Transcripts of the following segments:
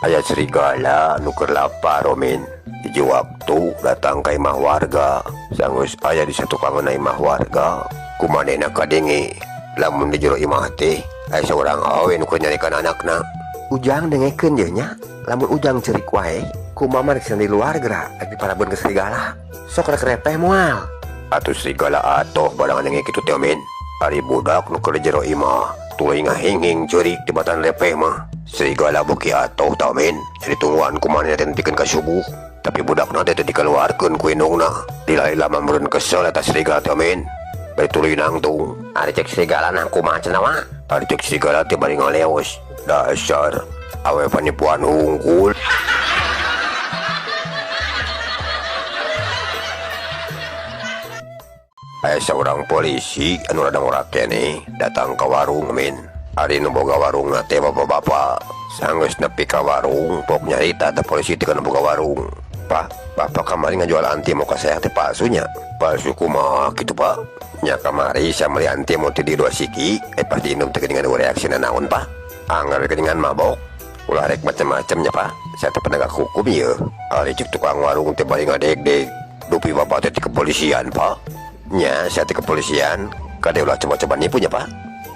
Aya serigala nu keur lapar omin. Hiji waktu datang ka imah warga, sanggeus aya di satukangeunna imah warga, ku manehna kadenge lamun di jero imah teh aya saurang awewe nu keur nyarekan anakna. Ujang dengekeun yeuh nya, lamun ujang ceurik wae, kumaha rek di luar geura rek diparabeun ke serigala. Sok rek repeh moal. Atuh serigala atoh barang denge kitu teh omin. Ari budak nu keur di jero imah tuluy ngahinghing ceurik tibatan repeh mah. Serigala beuki atoh tah omin, jadi tungguan ku manehna teh nepikeun ka subuh. Tapi budakna teh teu dikaluarkeun ku indungna. Lila-lila mah meureun kesel eta serigala teh omin. Bari tuluy nangtung. Ari cek serigala nah kumaha cenah wa? Ari cek serigala teh bari ngaleos. Dasar awewe panipuan hungkul. Aya saurang polisi anu rada ngora keneh datang ka warung min. Ari nu boga warungna teh bapak-bapak. Sanggeus nepi ka warung, pok nyarita teh polisi teh kana boga warung. Pak, bapak kamari ngajual antimo ka saya teh palsunya. Palsu kumaha kitu Pak? Nya kamari saya meuli antimo teh di 2 siki, pas diinum teh geuningan reaksina naon Pak? Anggar geuningan mabok. Ulah rek macem-macem nya Pak. Saya teh penegak hukum ieu. Ari cek tukang warung teh bari ngadeg-deg. Dupi bapak teh di kepolisian Pak. Nya saya teh kepolisian, kade ulah coba-coba nipu nya Pak.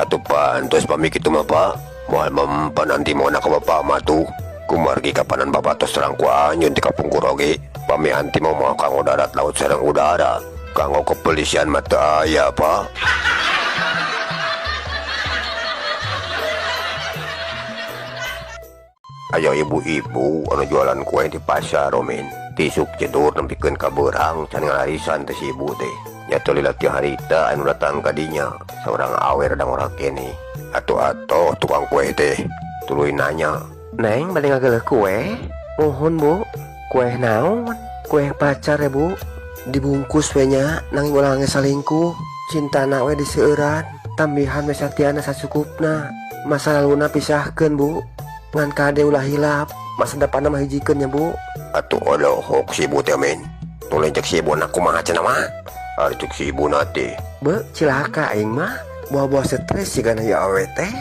Atuh pantes pami kitu mah Pak. Moal mempan antimo na ka bapak mah tuh. Kumargi kapanan bapak tos terang ku anjeun ti kapungkur oge. Pami antimo mah kanggo darat laut sareng udara. Kanggo kepolisian mah teu aya Pak. Aya ibu-ibu anu jualan kue di pasar omin. Tisuk jedur nempikeun ka beurang can ngalarisan teh si ibu teh. Nya teu lila ti harita anu datang ka dinya saurang awe rada ngora keneh. Atuh-atuh tukang kue teh tuluy nanya, Neng bade ngageuleuh kue? Muhun Bu, kue naon? Kue pacar ya Bu. Dibungkus we nya nanging ulah ge salingkuh. Cintana we diseueuran, tambihan we satiana sacukupna. Masa laluna pisahkeun Bu. Ngan kade ulah hilap, masa depanna mah hijikeun nya Bu. Atuh olohok si ibu teh min. Tuluy cek si ibu na kumaha cenah mah? Ari cek si ibu na teh. Be, cilaka aing mah. Buah-buah stres sigana ieu awewe teh.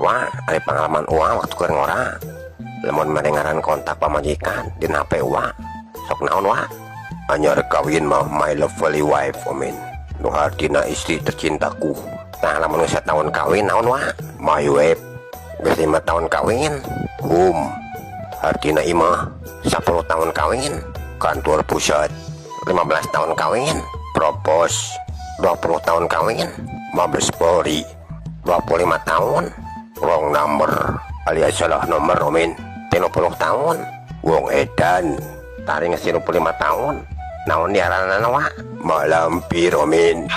Wah, ari pangalaman uang waktu keur ngora. Lamun mere ngaran kontak pamajikan dina HP uwa. Sok naon wa? Anyar kawin mah my lovely wife omin. Nu hartina istri tercintaku. Tah lamun geus sataun kawin naon wa? My wife. Geus 5 tahun kawin, home. Hartina imah 10 tahun kawin, kantor pusat. 15 tahun kawin, propose. 20 tahun kawin, Mabes Polri. 25 tahun, wrong number alias salah nomor omin. 30 tahun, wong edan. Taring geus 35 tahun, naon diaranana wa? Malampir omin.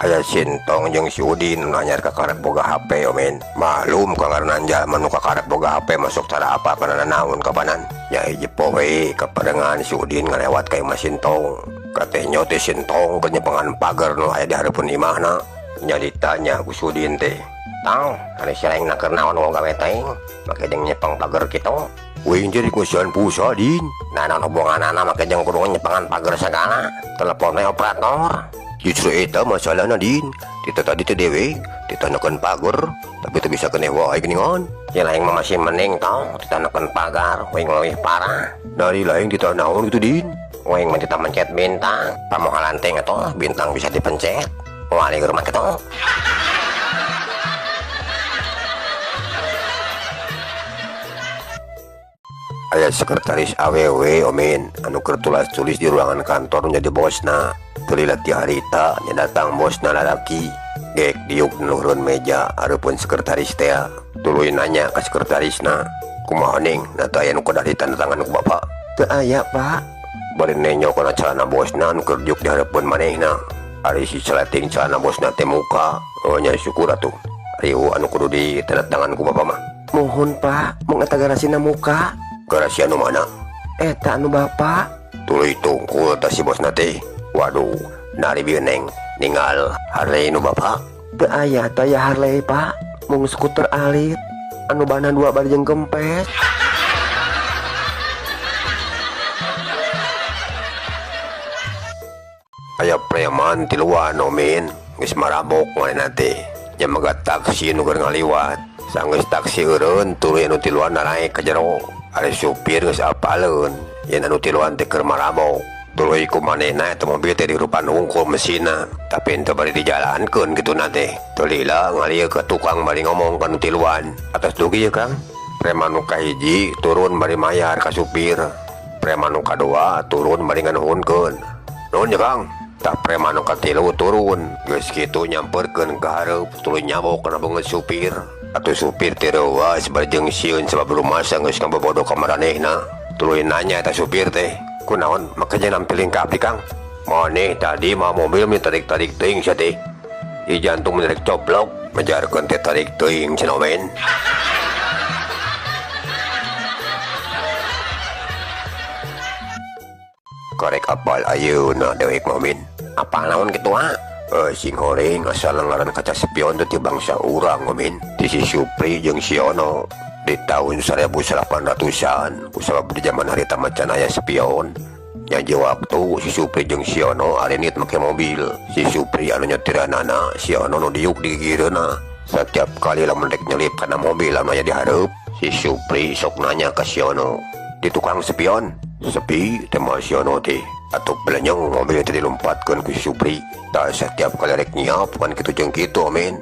Aya Sintong jeung si Udin nu anyar kakarek boga HP omin. Maklum kangarenan jalma nu kakarek boga HP masuk cara apa kana naon kapanan. Nya hiji poe kaparengan si Udin ngalewat ka imah Sintong. Katenyo teh Sintong keur nyepengan pagar nu aya di hareupeun imahna. Nya ditanya ku si Udin teh, Tong, ari si Reng na keur naon wo gawe teuing? Make jeung nyepeng pagar kitu. Uing teh rek ngeusian pulsa Din. Nah naon hubunganana make jeung kudu nyepengan pagar sagala. Telepon we operator. Justru eta masalahna Din. Tita tadi teh dewe ditanakeun pagar, tapi teu bisa keneh wae geuningan. Ya lain mah masih mending tong ditanakeun pagar, uing leuwih parah. Dari lain ditah naon kitu Din? Uing mah ditah mencet bintang. Pamohalan teh atuh bintang bisa dipencet. Wali ke rumah kitu. Aya sekretaris AWW omin anu keur tulas-tulis di ruangan kantor jadi bosna. Teu lila ti harita nya datang bosna lalaki. Gek diuk nuhurun meja hareupeun sekretaris teh. Tuluy nanya ka sekretarisna, kumaha ning na teu aya nu kedah ditandatangan ku bapak? Teu aya Pak. Bari nenyo kana calana bosna anu keur diuk di hareupeun manehna. Ari si celeting calana bosna teh muka. Oh nya syukur atuh. Riuh anu kudu ditandatangan ku bapak mah. Muhun Pak, mung eta garasina muka. Garasi anu mana? Eta anu bapak. Tuluy tungkul tah si bosna teh. Waduh, nari bieu neng ninggal Harley nu bapak. Teu aya teh aya Harley Pak, mung skuter alit anu bana 2 bari jeung kempes. Aya preman tiluan omin geus marabok manehna teh. Nya maga taksi nu keur ngaliwat. Sanggeus taksi eureun tuluy anu tiluan naraek ka jero. Ari supir geus apaleun yen anu tiluan teh keur marabok. Tuluy ku manehna eta mobil teh dirupan hungkul mesinna, tapi henteu bari dijalankeun kituna teh. Teu lila ngalieu ka tukang bari ngomong ka nu tiluan. Atos dugi ye Kang. Preman nu kahiji turun bari mayar ka supir. Preman nu kadua turun bari nganuhunkeun. Nuhun ye Kang. Tah preman nu katilu turun, geus kitu nyamperkeun ka hareup tuluy nyabok kana beungeut supir. Atuh supir teh reuas bari jeung sieun sabab rumasa geus ngabobodo ka maranehna. Tuluy nanya eta supir teh, kunaon makanya nampiling ka abdi Kang? Maneh tadi mah mobil mi tarik-tarik teuing sia teh. Ieu jantung menarik coplok, mejarkeun teh tarik teuing cenah men. Karek apal ayeuna dewek mah min. Apal naon kitu ah? Sing horeng asal ngaran kaca spion teh ti bangsa urang min. Ti si Supri jeung si Ono di tahun 1800-an kusabab di zaman harita macan aya spion. Nya waktu si Supri jeung si Ono arenit make mobil. Si Supri anu nyetiranana, si Ono nu diuk di gigireunna. Setiap kali lamun rek nyelip kana mobil anu aya di hareup, si Supri sok nanya ka si Ono, di tukang spion sepi teh mah si Ono teh. Atuh belenyong mobil teh dilompatkeun ku si Supri. Tah setiap kali rek nyiap kan kitu jeung kitu amin.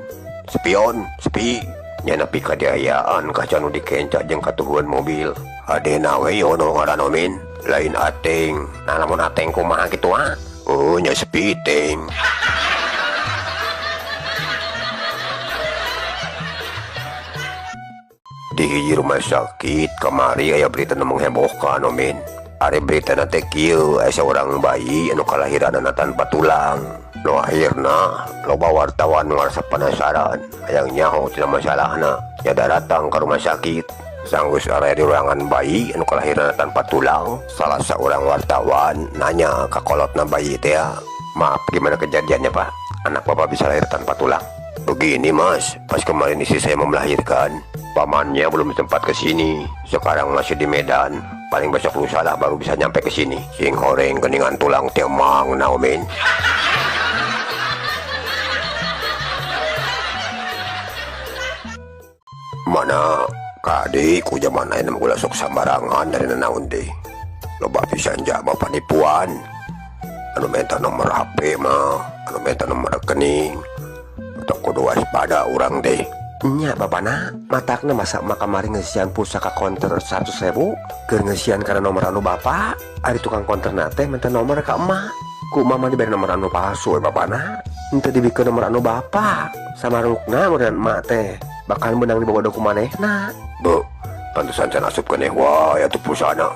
Spion sepi. Nya nepi ka diayaan kaca nu dikenca jeung katuhuan mobil. Adena we Ono ngaran amin. Lain ateng. Nah lamun ateng kumaha kitu ah? Oh nya sepi teng. Di hiji rumah sakit kamari aya berita nu menghebohkan amin. Ari berita na teh kieu aya saurang bayi anu kalahiranana tanpa tulang. Nu akhirna loba wartawan nu ngarasa penasaran hayang nyaho tina masalahna. Nya daratang ka rumah sakit. Sanggeus area di ruangan bayi anu kalahiranana tanpa tulang, salah seorang wartawan nanya ka kolotna bayi teh, "Maaf, gimana kejadiannya Pak? Anak Bapak bisa lahir tanpa tulang?" "Begini Mas, pas kemarin istri saya mau melahirkan, pamannya belum sempat ke sini. Sekarang masih di Medan. Paling besok lusa lah baru bisa nyampe ke sini." Sing horeng geningan tulang teh mang naomin. Mana kade ku zaman ayeuna mah ulah sok sambarangan dari nanaon teh. Loba pisan jaba panipuan. Anu minta nomor HP mah, anu minta nomor rekening. Atau kudu waspada urang teh. Nya bapana, matakna masa emak kamari ngeusian pulsa ka konter 100.000, keur ngeusian kana nomor anu bapak, ari tukang konter na teh minta nomor ka emak. Ku emak mah diberi nomor anu palsu we bapana, henteu dibikeun nomor anu bapak. Samarukna meureun emak teh bakal menang dibawa ku manehna. Bu, pantesan can asup keneh wae atuh pulsana.